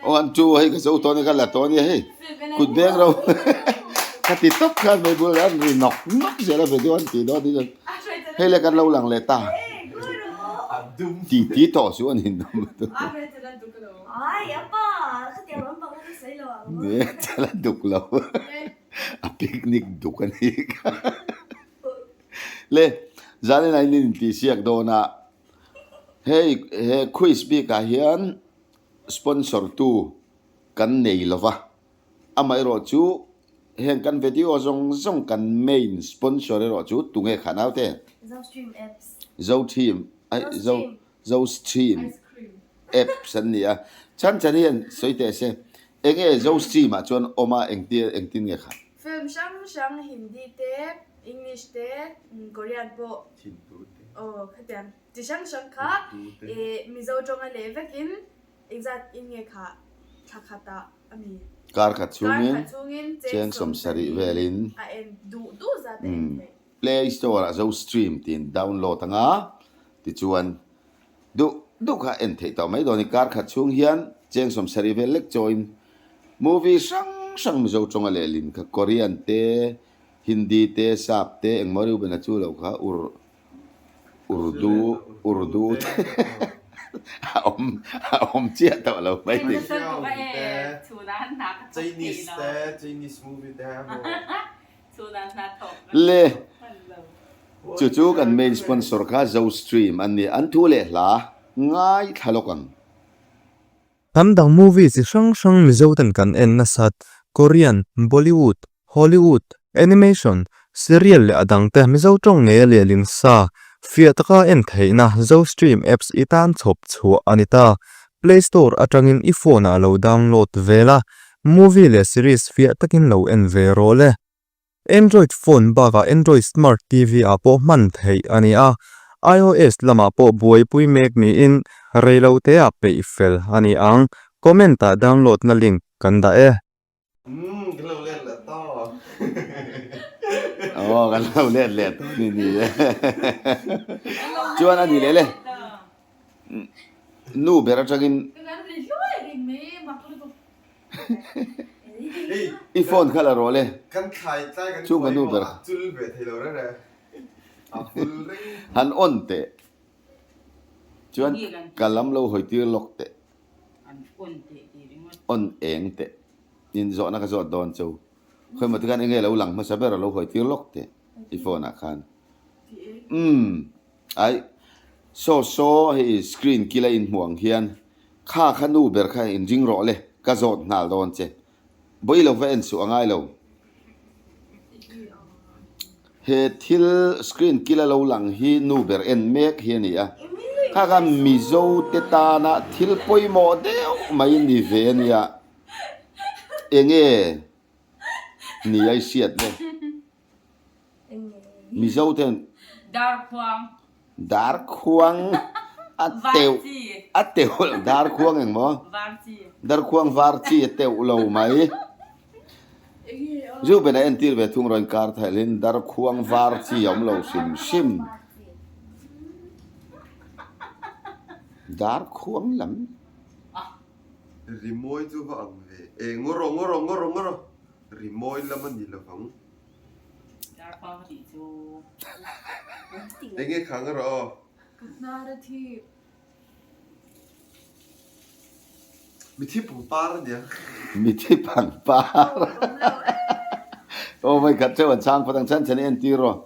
One two hei ka zo tawh a nia ka la tawh a nia hei kut beng ro ka ti tawp khan mai bul an ri nawk nawk zel a video an tih dawn hi hei le kan lo lang leh ta ti ti tawh chu a ni chal a duk lo a picnic duk a ni kha le zanin ah hian in intihsiak dawn a hei he quiz bik ah hian. Sponsor tu kan nei lo va, amaherawh chu heng kan video zawng zawng kan main sponsor erawh chu tunge kha naute? Zostream apps. Zoteam ai zo Zostream apps an ni a, chhan chhan hian sawi teh se enge Zostream ah chuan awm a engtir engtin nge kha? Film hrang hrang Hindi te, English te, Korean pawh aw khatiang. Chi hrang hrang kha i Mizo tawnga leh vekin engzat in nge kha thla khatah a mi? Kar khat chhungin cheng 70 velin a en duh duh zat a en theih. Play Store ah Zo Stream tiin download anga tichuan duh duh kha en theih tawh mai dawn i kar khat chhung hian cheng 70 vel lek chawin movie hrang hrang Mizo tawnga lehlin kha Korean te Hindi te Sap te engmaw Reuben-a chu lo kha ur Urdu Urdu te a awm a awm chiah tawh lo mai tih. Le chu chu kan main sponsor kha Zostream an ni an thu leh hla ngaithla lawk ang. Hnam dang movie chi hrang hrang Mizo ten kan en nasat, Korean, Bollywood, Hollywood, Animation, Serial leh a dang te Mizo tawng ngei a lehlin sa, fiah taka en theihna Zostream apps i tan chhawp chhuah a ni ta. Play Store atangin i phone ah lo download ve la, movie leh series fiah takin lo en ve rawh le. Android phone bakah Android Smart TV ah pawh hman theih a ni a, iOS lamah pawh buaipui mek niin reiloteah peih fel a ni ang. Comment ah download na link kan dah e. Umm kan lo let leh ta. Aw kan lo let leh ta ni ni e. Chuan a ni leh le. Nu ber atangin. I phone kha la rawh le. Chhungkaw nu ber. Han on teh. Chuan ka lam lo hawi tir lawk teh. On eng teh. In zawhna ka zawt dawn chu. Khawimaw te khan enge lo lang hmasa ber a lo hawi tir lawk teh i phone ah khan. Umm. Aih. Saw saw hei screen kila inhmuh ang hian Kha kha nu ber kha in ring rawh le, ka zawt nghal dawn che. Bawi lo va en suh a ngai lo. He thil screen kila lo lang hi nu ber en mek hi a ni a. Kha kha Mizo te tana thil pawimawh deuh mai ni ve a nia. Enge ni a i hriat le? Mizo ten Darkhuang. Darkhuang a teuh a teuh darkhuang eng maw? Darkhuang var chi a teuh lo mai. Reuben a entir ve thung rawn kar thailin darkhuang var chi a awm lo hrim hrim. Darkhuang lam. Rimawi chu va ang ve. E ngawraw ngawraw ngawraw ngawraw. Rimawi lam a ni lovang. Enge kha nga rawh aw. Ka hnar a thip. Mithi pangpar a nia. Mithi pangpar. Aw vawi khat chauh an chhang phawt ang chhan chhan i entir rawh.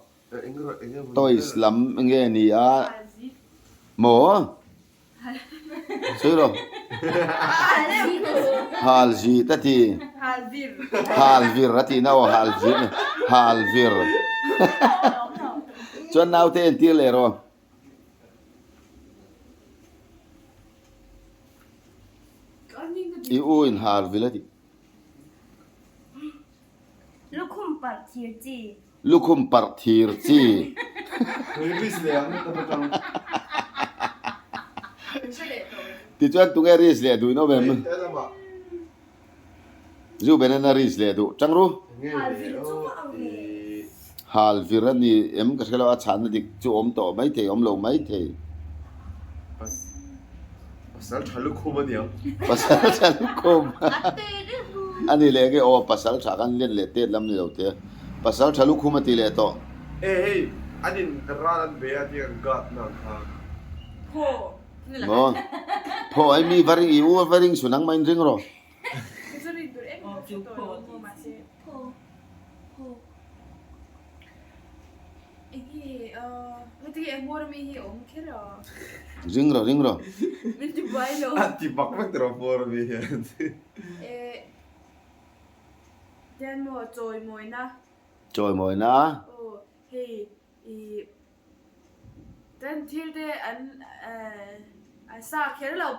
Toys lam nge ni a maw? Sawi rawh. Hal zit a ti. Hal vir a tihna aw hal vir hal vir. Chuan naute entir leh rawh. I u in hal vil a ti. Lukhum parh thir chi. Lukhum parh thir chi. Risk leh ang ta atang. Tichuan tunge risk leh duh in awm em? Zu ben a risk leh duh tang ru. Hal vir a ni em ka hre lo a chhanna dik chu awm tawh mai thei awm lo mai thei. Pasal tha lukhum a niang. Pasal tha lukhum a ni leh nge aw pasal tha khan len leh tet lam ni lo te. Pasal tha lukhum a ti leh tawh. E hei an in ral an bei a tia an guard na ang kha. Phaw. Maw phaw ai mi va ring i u va ring su nangmah in ring rawh. Ring rawh ring rawh. A ti bak vek tawh hmawr ami hian. Chawimawina.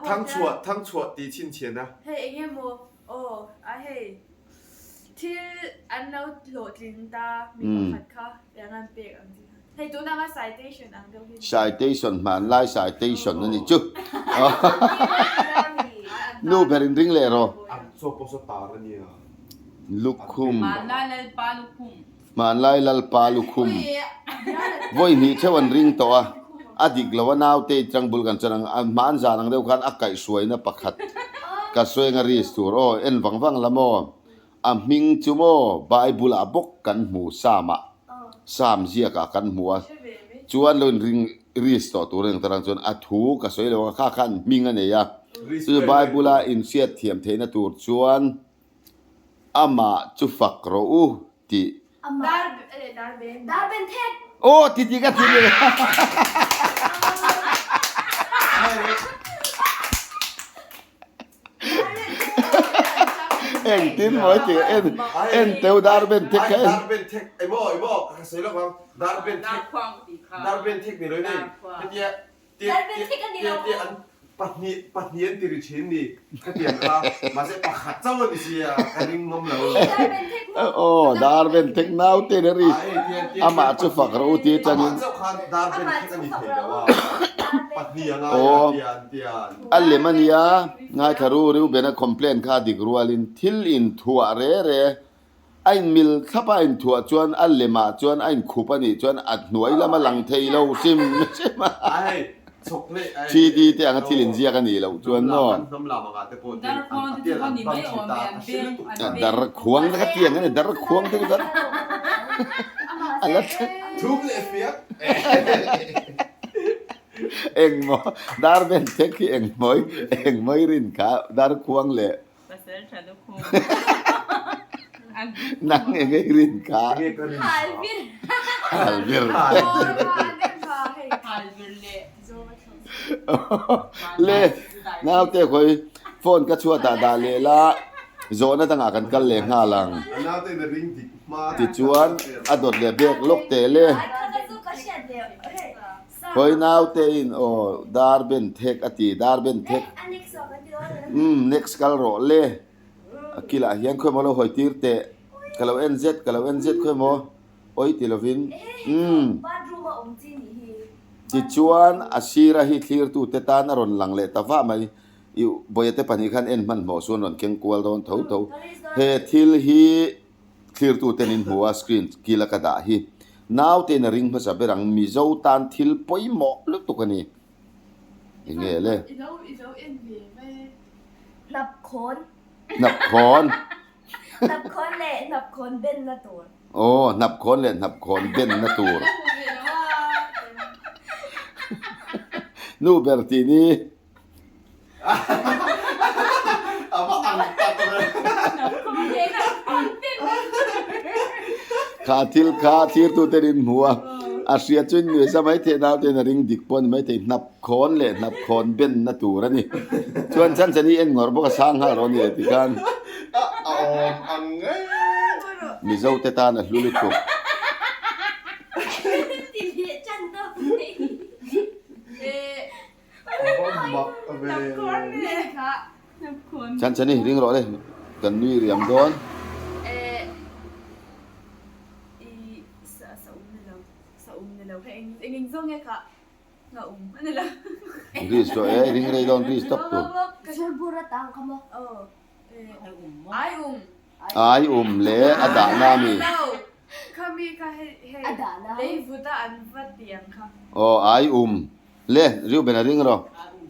Thangchhuah thangchhuah tih chhinchhiahna. Aw a hei thil an lo hlawhtling ta mi pakhat kha eng an pek ang chi kha hei tun anga citation ang deuh hi. Citation hmanlai citation a nih chu nu ber in ring leh rawh. An chaw pawh saw tar a nia. Lukhum. Hmanlai Lalpa lukhum. Hmanlai Lalpa lukhum. Vawi hnih theuh an ring tawh a, a dik lo a naute i tangbul kan chan ang a, hman zan ang deuh khan a kaihhruaina pakhat ka sawi anga risk tur aw en vang vang la maw a hming chu maw Bible ah bawk kan hmu Psalm ah Psalm ziak ah kan hmu a chuan lo in ring risk tawh tur eng tarang chuan a thu ka sawi lo ang a kha khan hming a nei a chu Bible a inhriat thiam theihna tur chuan Amah chu fak rawh u tih. Aw ti ti ka ti ni. Engtin maw i ti en en teu dar ben thek kha en. Dar ben thek emaw emaw ka sawi lawk ang dar ben thek dar ben thek ni lo nei hetia Pahnih an ti ri thin ni khatiang kha mahse pakhat chauh a ni sia ka ring ngam lo. Aw dar ben thek naute in a ri amah chu fak rawh u ti atangin. Amah chauh khan dar ben thek a ni thei lo a pahnih a ngai a tia an tia. A lem a nia ngaithla ru Reuben a complain kha a dik rualin thil inthuah re re A inmil thlap a inthuah chuan a lemah chuan a inkhup a nih chuan a hnuai lam a lang thei lo hrim hrim a. 3D te anga thil inziak a nih loh chuan maw. Dar khuang te kha tiang a ni, dar khuang te chu kan a la Engmaw dar ben thek hi engmaw engmaw i rin kha dar khuang leh Pasal tha lukhum. Nang eng ei rin kha. Halvir. Halvir. Halvir le. Le naute khawi phone ka chhuat ah dah leh la zawhna dangah kan kal leh nghal ang. Tichuan a dawt leh bek lawk teh le. Khawi naute in aw dar ben thek a ti dar ben thek umm next kal rawh le a kilah hian khawi maw lo hawi tir teh ka lo en zet ka lo en zet khawi maw awi ti lovin umm tichuan a sira hi thlirtu te tan a rawn lang leh ta vah mai i bawihate pahnih khan en hmanhmawh chu an rawn keng kual dawn tho tho he thil hi. Thlirtuten in hmu a screen kil a ka dah hi naute in a ring hmasa ber ang Mizo tan thil pawimawh lutuk a ni. Enge le? Hnapkhawn. Hnapkhawn. Hnapkhawn leh hnapkhawn benna tur. Aw hnapkhawn leh hnapkhawn benna tur. Nu ber tih ni. Kha thil kha thirtute in hmu a, a hria chu in nuihza mai theih nau ten a ring dik pawh a ni mai thei, hnap khawn leh hnap khawn benna tur a ni. Chuan chhan chhan hi en ngawrh bawk a sang nghal rawh a ni ti khan Mizo te tan a hlu lutuk. Chan chani ring rawh le kan nui riam dawn. Risk rawh e ring rei dawn risk tawp tur. Ai um leh a dahna a mi. Aw ai um. Le, Reuben a ring rawh.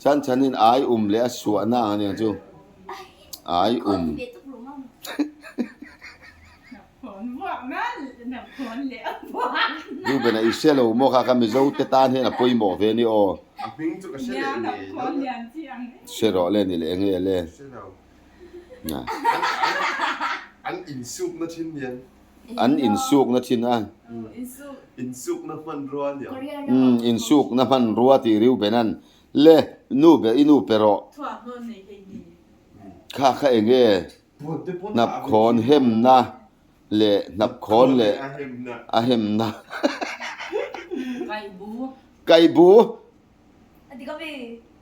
Chan chanin ai um leh a suahna ang aniang chu. Ai um. Reuben-a i hre lo maw kha kha Mizo te tan hian a pawimawh ve a ni aw. Hre rawh le ni leh enge le. An insukna thin niang. An insukna thin a. Insukna hmanrua niang. Umm insukna hmanrua tih Reuben-a'n le nu ber i nu pe rawh. Kha kha enge Hnapkhawn hemna leh hnapkhawn leh a hemna. Kaihbu.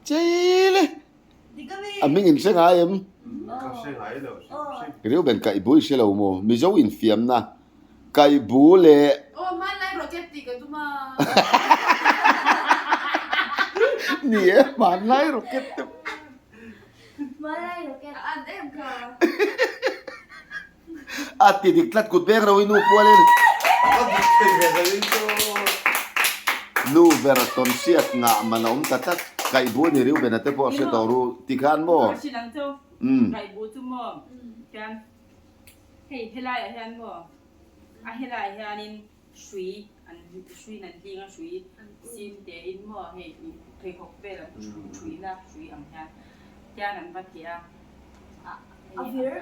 Chei le. A hming in hre ngai em? Reuben Kaihbu i hre lo maw? Mizo infiamna Kaihbu leh. Ni e, hmanlai rocket te. A ti dik tlat kut beng ro i nu pualin. Nu ber tawn hriat ngah man a awm ta tlat. Kaihbu a ni Reuben-a te pawh a hre tawh ru ti khan maw? Umm. Hrui an hruiin an hling a, hrui sim tein maw hei pheikhawk vel an thuina hrui ang hian hian an va ti a, a vir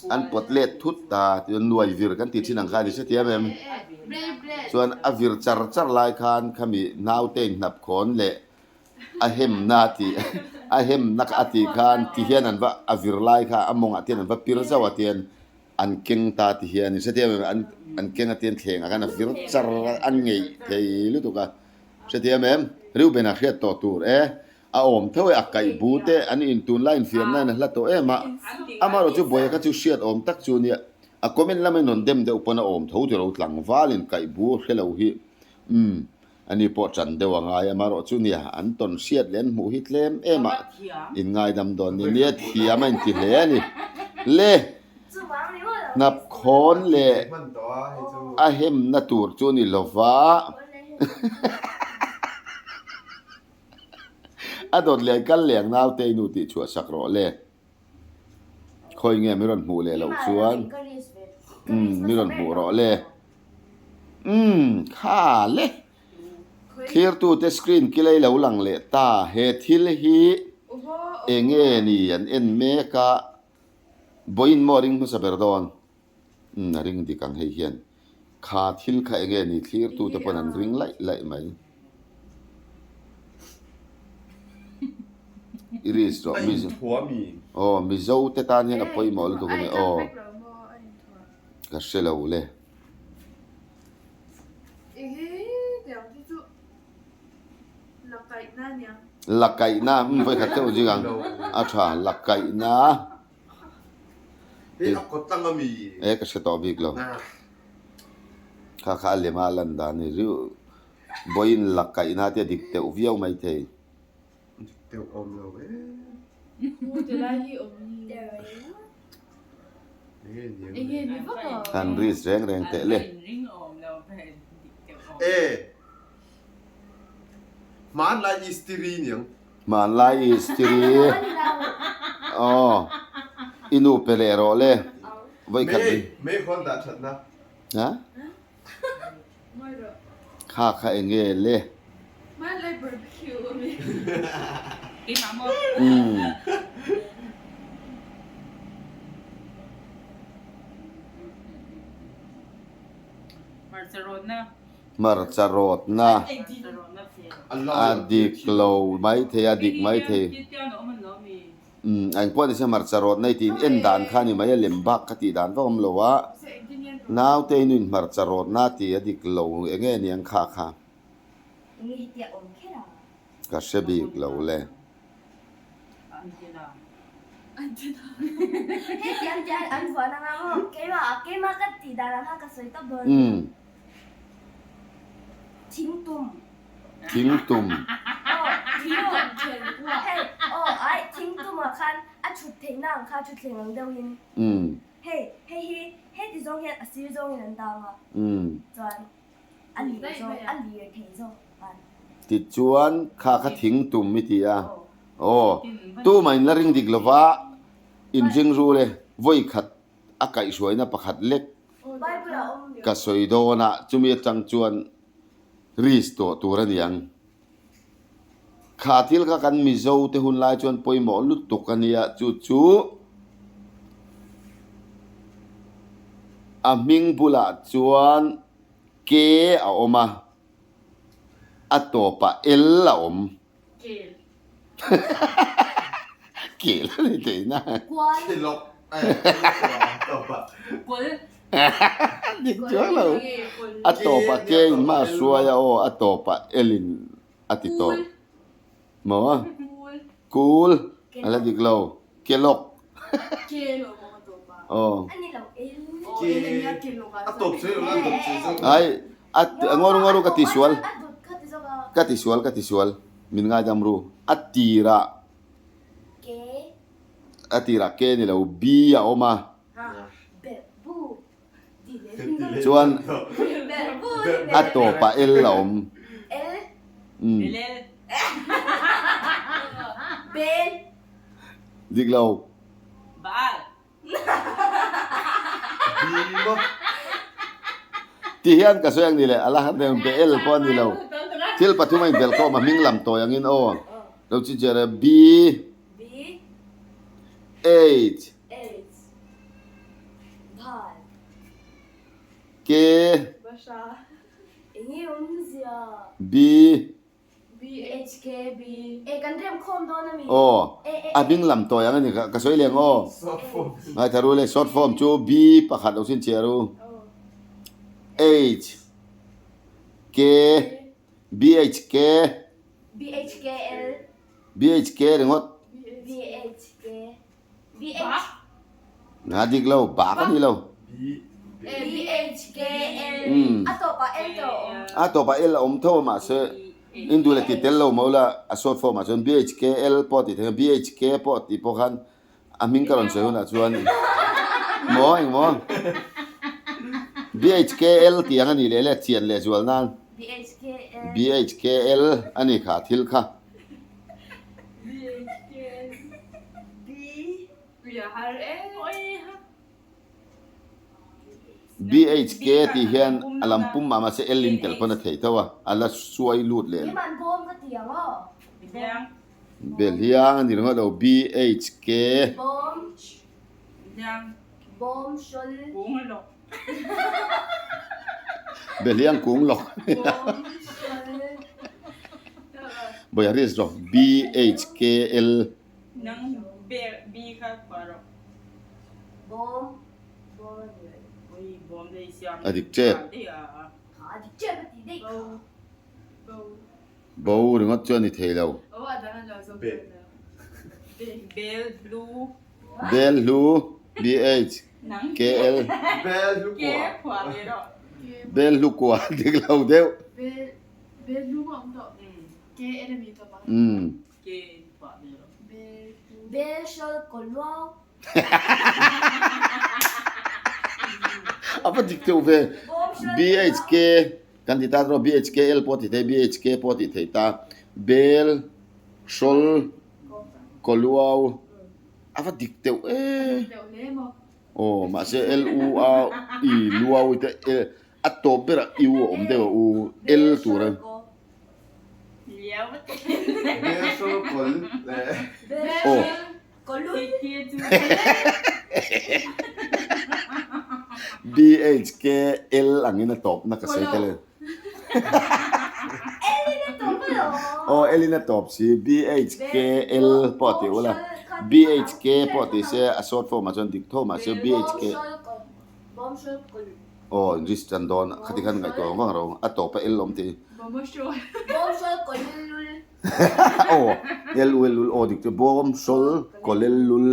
An pawt let thut ta tichuan nuai vir kan tih thin ang kha a ni hrethiam em? Chuan a vir char char lai khan khami naute inhnap khawn leh a hemna tih a hemna a tih khan ti hian an va a vir lai kha a mawngah te hian an va pir zauh a tian An keng ta ti hian hrethiam em an an keng a tian thleng ah khan a vir char a an ngeih thei lutuk a hrethiam em Reuben a hriat tawh tur e a awm tho e a kaih bu te an in tunlai infiamna in a hla tawh em a amaherawh chu buaia kha chu hriat awm tak chu nia a comment lama in rawn dem deuh pawn a awm tho tiro tlangval in kaih bu a hre lo hi umm Ani pawh ṭan deuh a ngai amarawh chu nia, an tawn hriat leh an hmuh hi tlem em a inngaidam dawn ni. Nia thiam a inti hle a ni. Le hnapkhawn leh a hemna tur chu ni lova a dawt leh kal leng naute i nu tih chhuah sak rawh le. Khawi nge mi rawn hmuh leh loh chuan umm mi rawn hmuh rawh le. Umm kha le. Thlirtute screen kilei lo lang leh ta he thil hi enge ni an en mek a vawiin maw a ring hmasa ber dawn. Umm a ring dik ang hei hian kha thil kha enge ni thlirtute pawn an ring laih laih mai. I risk rawh Mizo aw Mizo te tan hian a pawimawh lutuk a ni aw ka hre lo le. La kaihna umm vawikhat deuh zing ang a tha la kaihna. Hei a kawt tlang ami? E ka hre tawh bik lo. Kha kha a lem a lan dan ni riu. Vawiin la kaihna te a dik deuh viau mai thei. Dik deuh awm lo e. Han risk reng reng teh le. E. Hmanlai istiri niang. Hmanlai istiri. Aw. I nu pe leh rawh le. Vawikhat. Mei, mei khawn dah thatna. Ha? Kha kha enge le? Umm. Hmarcha rawtna a dik lo maithei a dik maithei. Umm engpawh nise hmarcha rawtna i tiin en dan kha a ni mai a lem bak ka tih dan vak awm lo a. Naute i nuin hmarcha rawtna tih a dik lo enge niang kha kha. Ka hre bik lo le. Umm. Thingtum. Umm. Umm. Tichuan kha kha thingtum i ti a. Aw, tumah in la ring dik lova in ring rul e, vawi khat a kaihhruaina pakhat lek ka sawi dawn a, chumi atang chuan risk tawh tur a ni ang. Kha thil kha kan Mizo te hun lai chuan pawimawh lutuk a nia, chu chu a hming bulah chuan K a awm a, a tawpah L a awm. Kel. Kel a ni thei na. Kual. Kelawk. A tawpah. Kul. Dik chuang lo. A tawpah K in hma a hruai a aw, a tawpah L in a ti tawp. Maw? Kul. Kul. A la dik lo. Kelawk. Kel a awm a tawpah. Aw. A ni lo L. Aw, L a nia kelawk ah. A tawp sawi lo la a tawp sawi zawk. Ai, a ngawr ngawr ka ti sual. A dawt kha ti zawk a. Ka ti sual ka ti sual. Min ngaidam ru. A tirah. K. A tirah K ni lo B a awm a. Chuan a tawpah L a awm. Umm. Dik lo. Ti hian ka sawi ang ni le, a la han reng be L pawh a ni lo. Thil pathum a inbelh khawm a hming lam tawi angin aw. Lo chhinchhiah reh B H K B Aw, a hming lam tawi ang a ni kha, ka sawi leng aw. Ngaithla ru le, short form chu B pakhat lo chhinchhiah ru. H K B H K B H K ringawt. Nga dik lo, bak a ni lo. A tawpah L a awm tho a mahse in duh leh ti tel lo maw la a short form ah chuan BHKL pawh tih theih a BHK pawh tih pawh khan a hming ka rawn sawi hunah chuan maw eng maw BHKL tih ang a nih leh leh chian leh zual nan BHKL a ni kha thil kha. BHK tih hian a lam pum mah mahse L in tel pawn a theih tho a, a la suai lut leh Belhiang a ni ringawt lo BHK. Belhiang kung lawk. Bawiha risk rawh BHKL. Nang B kha khuah rawh. Bawm bawm a ni lo. Ui bawm lei siam. A dik tep. A dik tep a ti daih kha. Bo ringawt chu a ni thei lo. Bel hlu. Bel hlu BH KL. Bel hlu kua. Bel hlu kua dik lo deuh. Umm. Bel hrawl kaw luau. A va dik deuh ve. BHK kan ti ta rawh BHKL pawh a ti thei BHK pawh a ti thei ta. Bel hrawl kaw luau a va dik deuh e. Aw mahse L U A I luau te a tawp berah U a awm deuh a U L tur a. Aw. BHKL angin a tawpna ka sawi tel e. Aw L in a tawp si BHKL pawh a ti ula BHK pawh ti se a short form ah chuan dik tho mahse BHK Aw English tan dawn khati khan ngaihtuah vang vang ro a tawp a L awm tih Aw L U L ul aw dik chu bawm sawl kawlel lul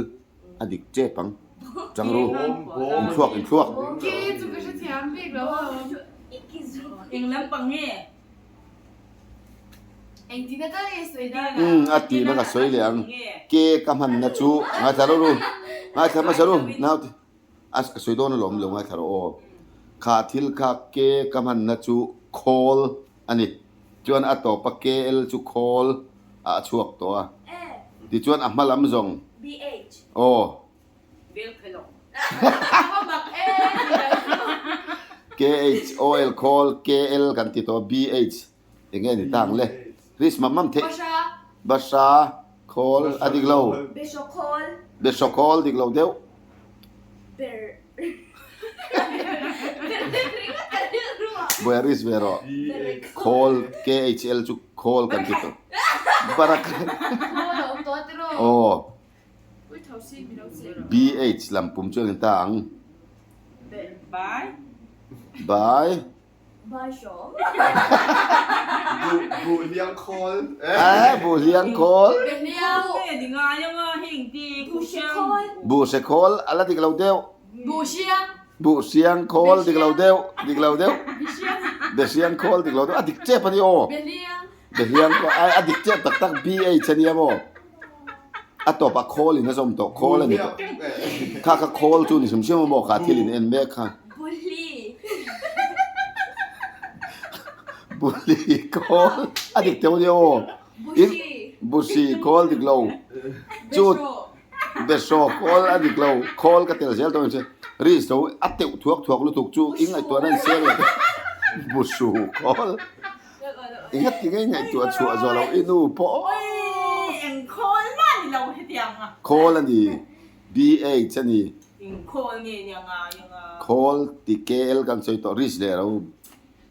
a dik tep ang chang ru inthluak inthluak. Umm a tihna ka sawi leh ang ke ka hmanna chu ngaithla ru ru ngaithla hmasa ru naute. A sawi dawn alawm lo ngaithla rawh aw. Kha thil kha ke ka hmanna chu khawl a ni. Chuan a tawpa KL chu khawl ah a chhuak tawh a. Tichuan a hma lam zawng. BH. Aw. KH, OL khawl, KL kan ti tawh a, BH eng nge ni ta ang le? Risk mam mam theih. Basha khawl a dik lo. Beshaw khawl. Beshaw khawl dik lo deuh. Ber. Buai risk ve rawh. Khawl KHL chu khawl kan ti tawh. Barak. Aw. BH lam pum chu engin ta ang? Bai. Bai. Buh hliang khawl. Eh, buh hliang khawl. Buh hre khawl a la dik lo deuh. Buh hriang. Buh hriang khawl dik lo deuh, dik lo deuh. Be hriang khawl dik lo deuh, a dik tep a ni aw. Be hliang khawl, a dik tep tak tak BH a nia maw. A tawp a khawl in a zawm tawh, khawl a ni tawh. Kha kha khawl chu ni hrim hrim a maw kha thil in en mek kha. Bully. Bully khawl a dik teuh nia aw. Bushi. Bushi khawl dik lo. Chu Beshaw khawl a dik lo. Khawl ka tel zel tawh ang che. Risk lo a teuh thuak thuak lutuk chu i ngaihtuahna an siam leh. Bushu khawl. Enga ti ngei ngaihtuah chhuah zawh loh i nu pawh Awii eng khawl mah ni lo hetiang a. Khawl a ni, BH a ni. Eng khawl nge nia ngai anga. Khawl ti KL kan sawi tawh risk leh ro.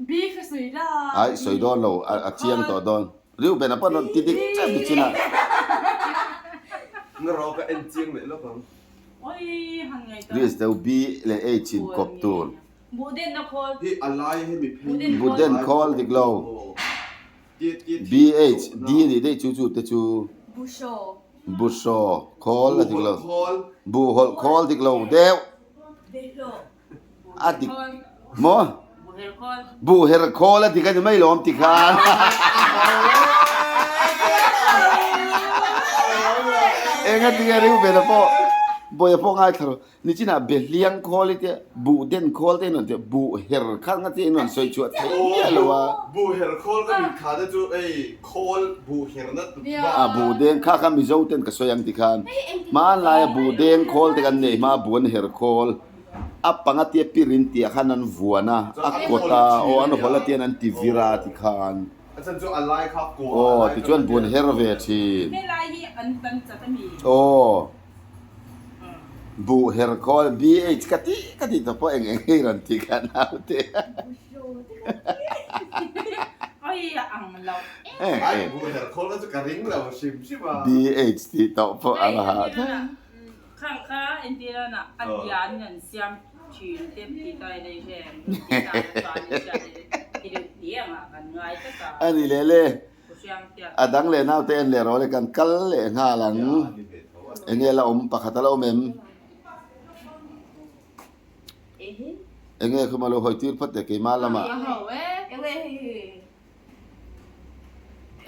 B ka sawi la. Ai sawi dawn lo a chiang tawh dawn. Reuben a pawn rawn ti dik chiah ti chin a. Na ro ka en chiang leh lawk ang. Awii han ngaihtuah. Risk deuh B leh H in kawp tur. Buhdenna khawl. Hi a lai hemi phei. Buhden khawl dik lo. BH, D a nih daih chu chu te chu. Buhshaw. Buhshaw khawl a dik lo. Buhhawlh khawl dik lo deuh. A dik maw? Buhher khawl a dik a ni mai lawm ti khan. Engatinge Reuben-a pawh Bawiha pawh ngaithla rawh. Nichinah Behliang khawl i tia, Buh den khawl te in rawn tia, Buh her kha nga te in rawn sawi chhuah theih miah lo a. Buh her khawl ka mit kha te chu hei khawl buh herna va. A buh deng kha kha Mizo ten ka sawi ang ti khan hmanlaia buh deng khawl te kan neih hma buh an her khawl a panga tia pirin tia khan an vuan a, a kawt a, aw an hawlh a tian an ti vir a ti khan. A chan chu a lai kha kua a Aw lai tichuan buh an her ve thin. Helai hi an kan chat a mi. Aw. Buh her khawl BH ka tih ka tih tawh pawh eng eng hei rawn ti kha naute. Buh her khawl kha chu ka ring lo hrim hrim a. BH tih tawh pawh a la ha ta. Khang kha entir a a lian in an siam thin te tih ta ila i hre em tih ta ila chuan i hriat i deuh tih ang ah kan ngai tlat a. A ni leh le. A dang leh naute en leh rawh le kan kal leh nghal ang. Enge la awm pakhat a la awm em? Enge khuma lo hawi tir phawt teh keimah lamah.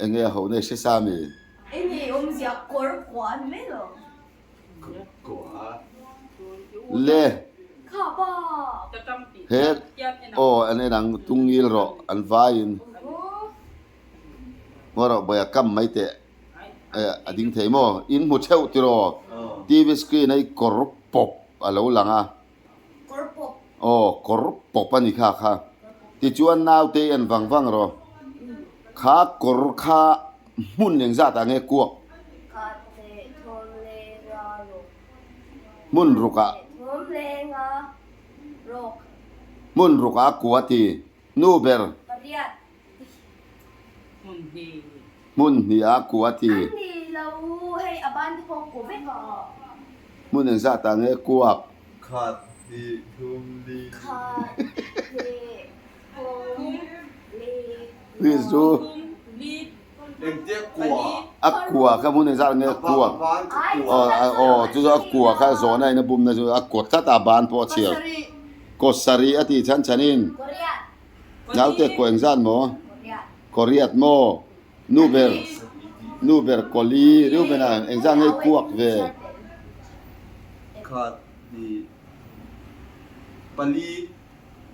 Enge a ho nei hre sa mi? Le he aw an en ang tungil rawh an vaiin ngaw rawh bawiha kam mai teh a ding thei maw in hmu theuh tiraw TV screen a i kawr pawp a lo lang a aw kawr pawp a ni kha kha tichuan naute i en vang vang rawh kha kawr kha Hmun engzat ah nge kuak? Hmun ruk ah. Hmun ruk ah kua ti. Nu ber. Hmun hnih ah kua ti. Hmun engzat ah nge kuak? Rizu a kua kha hmun engzat nge kua aw chu chu a kua kha zawhna in a bumna chu a kua tlat a ban pawh a chhiar kaw sarih a tih chhan chhan in naute kaw engzat maw kaw riat maw nu ber nu ber kaw li Reuben a engzat nge kuak ve.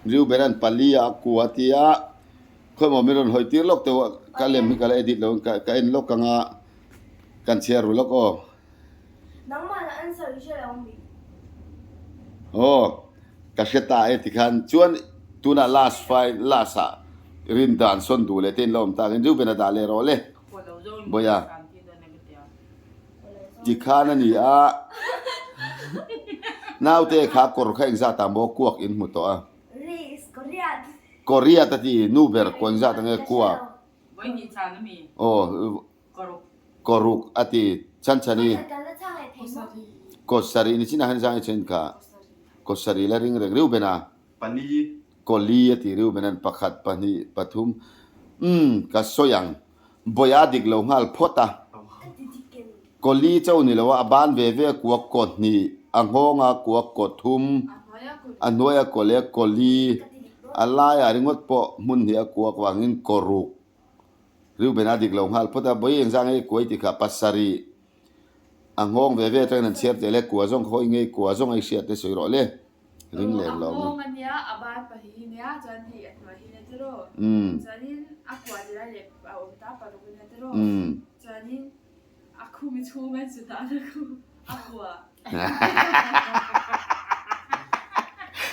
Reuben-a'n pali a kua a ti a, khawimaw min rawn hawi tir lawk teuh a, ka lem hi ka la edit lo ka en lawk ang a. Kan chhiar ru lawk aw. Nangmah lah answer i hre lo mi. Aw ka hre ta e tikhan chuan tunah last fai last ah rin dan sawn duh leh te in la awm tak in Reuben a dah leh rawh le Bawia tikhan a ni a naute kha kawr kha engzat ah maw kuak in hmu tawh a Korean a ti nu ber kawr engzat ang nge kuak aw. Kawruk a ti Chanchani. Kaw sarih ni chinah hian zang i chen kha. Kaw sarih la ring reng Reuben a. Pali. Kaw li a ti Reuben an pakhat, pahnih, pathum. Umm ka sawi ang. Bawih a dik lo nghal phawt a. Kaw li cho ni lo a, a ban ve ve a kua kaw hnih, a nghawng a kua kaw thum, a hnuai a kaw leh kaw li, a laiah ringawt pawh hmun hnih a kuak vangin kawruk. Reuben a dik lo nghal phawt a, Bawi engzah nge i kuai ti kha pasarih a nghawng ve ve atangin an chhiar tel e, kua zawng khawi nge i kua zawng a i hriat te sawi rawh le, ring lem lo A nghawng a nia, a ban pahnih nia, chuan hei a hnuai hi nia tiraw, chuanin a kua ti lai leh a awm ta paruk nia tiraw, chuanin a khumi chhung an chu dan a khu a kua.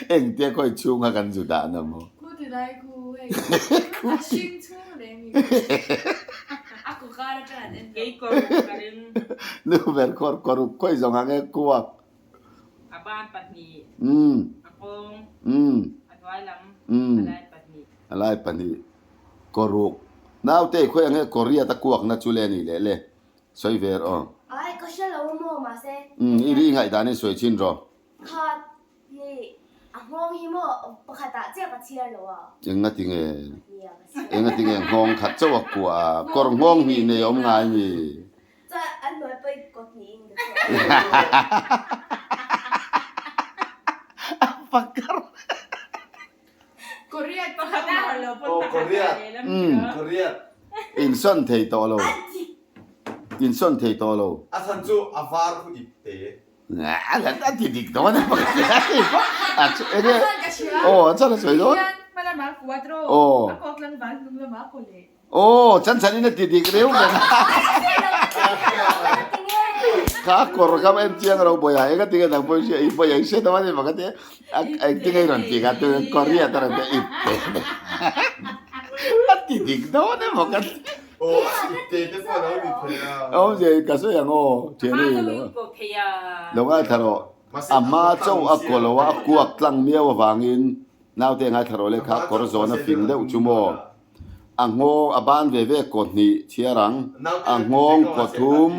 Engtia khawi chhunga kan zu dah na maw? Khu ti lai khu hei a hring chhung reng i a kaw kar atang an en lo. Kei kawruk ka ring. Nu ber kawr kawruk khawi zawng ang e kuak. A ban pahnih. A kawng. A hnuai lam. A lai pahnih. A lai pahnih. Kawruk. Naute khawi ang e kawriat a kuakna chu le ni leh le. Sawi ve rawh. Ai ka hre lo maw mahse. Umm i ri ngaihdan in sawi chin rawh. Kha ni a nghawng hi maw pakhat ah chiah ka chhiar lo a. Enga tinge enga tinge nghawng khat chauh a kuah a kawr nghawng hnih nei awm ngai mi. Chuan an hnuai pawh i kawt hnih in ka chhiar. A pakar. Korea Pakhat a har lo pawn Oh, pakhat Korea. ah lehlam kha. Korea. Insawn thei tawh lo. Insawn thei tawh lo. A chhan chu a var khu ip te. A ti dik dawn a pakhat. A aw a chhan a sawi dawn. Aw. Aw chan chhan in a ti dik reuh nen. Kha kawr kha en chiang ro bawiha eng a tinge nang pawh i hria i bawiha i hre dawn a ni pakhat hi eng tinge i rawn ti kha tu Korea te rawn ti a ip te a ti dik dawn emaw ka ti. Aw a ip te te pawh a lo ni thei a. Awmzia ka sawi ang aw thian i lo lo ngaithla rawh a hma chauh a kaw lo a a kuak tlang miau avangin Naute ngaithla rawh le kha kawr zawn a fing deuh chu maw? A nghawng a ban ve ve kaw hnih chhiar ang, a nghawng kaw thum,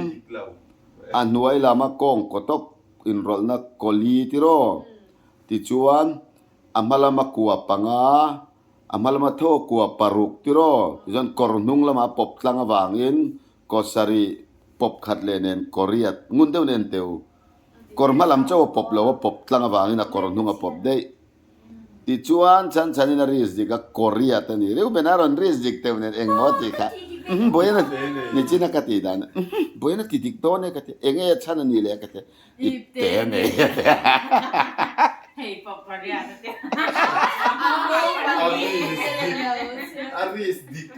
a hnuai lama kawng kaw tawp inrawlhna kaw li tiraw? Tichuan a hma lama kua panga, a hma lama tho kua paruk tiraw? Tichuan kawr hnung lama a pawp tlang avangin kaw sarih pawp khat leh nen kaw riat ngun deuh nen teu. Kawr hma lam chauh a pawp lo, a pawp tlang avangin a kawr hnung a pawp daih. Tichuan chhan chhanin a risk dik a, Korea te ni. Reuben a rawn risk dik teuh nen engmaw tih kha umm Buaina nichin a ka tih dan umm Buaina ti dik dawn e ka ti enge a chhan a nih leh a ka ti ip te a nei a ti Hei pawh Korea te ti A risk dik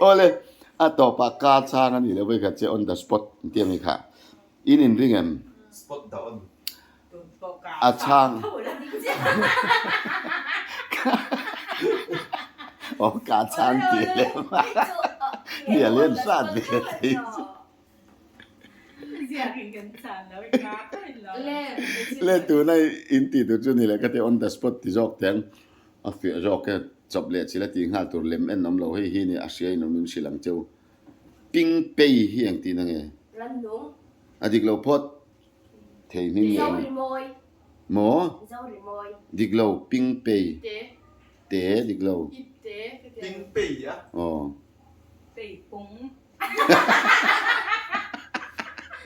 Awle a tawpah ka chhang a nih leh vawikhat che on the spot an tih a mi kha. In in ring em? Spot down. A chhang. Aw ka chhang tih lem a. Ni a len hrat ve thei chu. Le tuna in tih tur chu ni leh ka ti on the spot ti zawk teh ang. A fiah zawk e chawp leh chil a tih nghal tur lem en awm lo hei hi ni a hria in awm in hrilh ang cheu. Ping pei hi eng tihna nge? Rannung. A dik lo phawt. Thei hming nge ni? Zorimawi. Maw? Zorimawi. Dik lo, ping pei. Te. Te, dik lo. Ip te ka ti a. Ping pei a. Aw. Pei pung.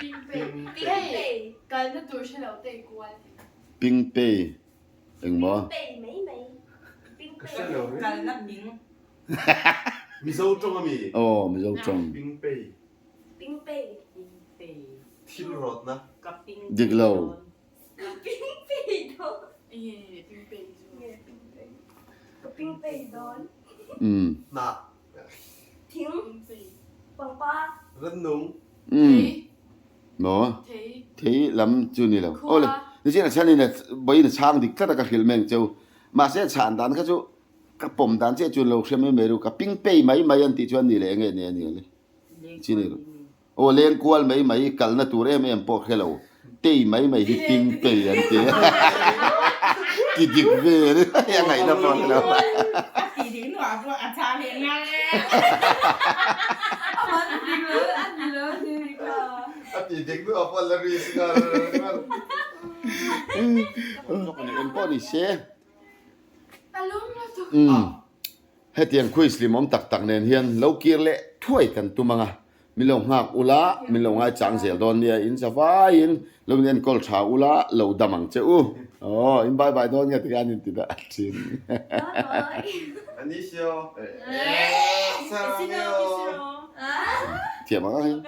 Ping pei. Ping pei. Hei, kalna tur hre lo te i kual tih. Ping pei. Eng maw? Ping pei mai mai. Ping Ka pei. hre lo reng. Kalna ping. Mizo tawng a mi? Aw, Mizo tawng. Ping pei. Ping pei. Ping pei. Thil rawtna. Ka ping pei Dik lo. dawn. Ka ping pei dawn. Enge ping pei chu? Nge ping pei. Ka ping pei dawn. Umm. Hnah. Thing. Thing. Pangpar. Rannung. Umm. Maw? Thei lam chu ni lo. Awle, nichin a chhan in a vawiin a chhang dik tlat a ka hrilh meng cheu. Mahse a chhan dan kha chu ka pawm dan chiah chu lo hre mai mai ru. Ka ping pei mai mai an tih chuan ni leh enge ni a ni ale. Chi ni ru. Aw leng kual mai mai kalna tur em em pawh hre lo. Tei mai mai hi ping pei an ti a. Ti dik ve a ni. A ngaihna pawh hre lo. A ti dik nuah pawh a chhang leh ngang e. A ti dik nuah pawh la risk ngar ngar. Eng pawh ni se. Umm. Hetiang quiz limawm tak tak nen hian lo kir leh thuai kan tum ang a, min lo nghak ula, min lo ngaichang zel dawn nia, in za vaiin lo in enkawl tha ula, lo dam ang che u. Aw, in bye bye dawn nge tikhan in ti dah thin. Thiam ang ang in.